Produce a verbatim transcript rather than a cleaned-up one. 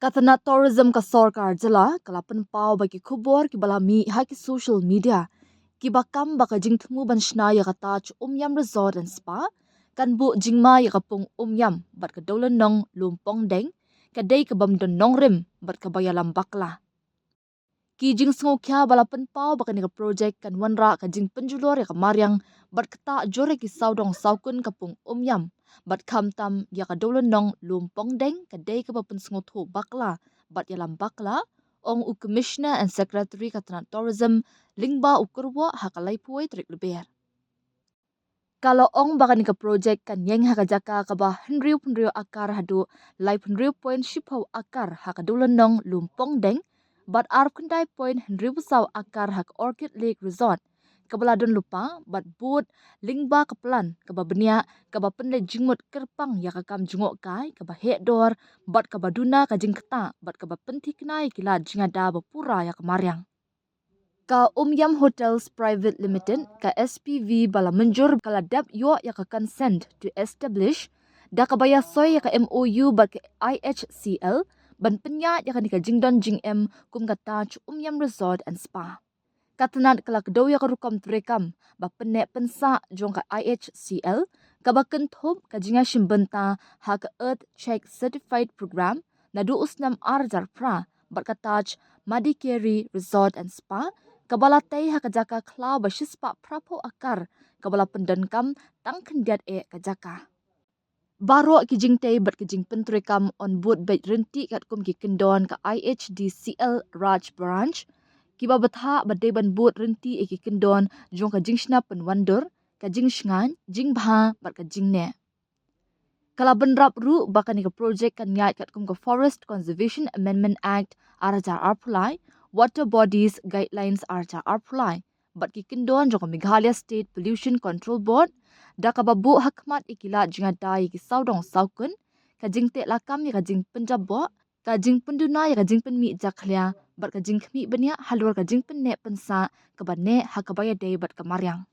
Ka tnat tourism ka sorkar jylla ka la pynpaw ba ki khubor kiba la mih ha ki social media kiba kam ba ka jingthmu ban shna ïa ka Taj Umiam Resort and Spa kan buh jingma ïa ka pung Umiam bad ka dewlynnong Lumpongdeng ka dei ka bym don nongrim bad kaba ïalam bakla. Ki jingsngewkhia ba la pynpaw ba kane ka projek kan wanrah ka jingpynjulor ïa ka mariang bad ktah jur ïa ki sawdong sawkun ka pung Umiam bad khamtam ïa ka dewlynnong Lumpongdeng ka dei kaba pynsngewthuh bakla bad ïalam bakla, ong u Commissioner and Secretary ka tnat tourism lyngba u kyrwoh ha ka laiphew tarik Lber. Ka la ong ba kane ka projek kan ïeng ha ka jaka kaba hynriew phew hynriew akar haduh laiphew hynriew point shiphew akar ha ka dewlynnong Lumpongdeng bad arphew khyndai point hynriew saw akar ha ka Orchid Lake Resort kaba la don lypa bad bud lyngba ka plan kaba bniah kaba pynleit jingmut kyrpang ïa ka kam jngohkai kaba heh dor bad kaba duna ka jingktah bad kaba pynthikna ïa ki lad jingïada ba pura ïa ka mariang. Ka Umiam Hotels Private Limited, ka S P V ba la mynjur ka la dep ïoh ïa ka consent to establish da kaba ïasoi ïa ka M O U bad ka I H C L ban pynïaid ïa kane ka jingdon jingem kum ka Taj Umiam Resort and Spa. Ka tnat ka la kdew ïa ka rukom treikam ba pynneh pynsah jong ka I H C L kaba kynthup ka jingïashim bynta ha ka Earth Check Certified Program naduh u snem ar hajar phra bad ka Taj Madikeri Resort and Spa kaba la tei ha ka jaka khlaw ba shispah phraphew akar kaba la pyndonkam tang khyndiat eh ka jaka. Baroh ki jingtei bad ki jingpyntreikam yn bud beit ryntih katkum ki kyndon ka I H D C L Raj Branch kiba bthah ba dei ban bud ryntih ïa ki kyndon jong ka jingshna pynwandur, ka jingshngaiñ, jingbha bad ka jingneh. Ka la bynrap ruh ba kane ka projek kan ïaid katkum ka Forest Conservation Amendment Act ar hajar arphew lai, Water Bodies Guidelines ar hajar arphew lai bad ki kyndon jong ka Meghalaya State Pollution Control Board da kaba buh ha khmat ïa ki lad jingïada ïa ki sawdong sawkun, ka jingteh lakam ïa ka jingpynjabok, ka jingpynduna ïa ka jingpynmih jakhlia bad ka jingkhmih bniah halor ka jingpynneh pynsah kaba neh ha kaba ïadei bad ka mariang.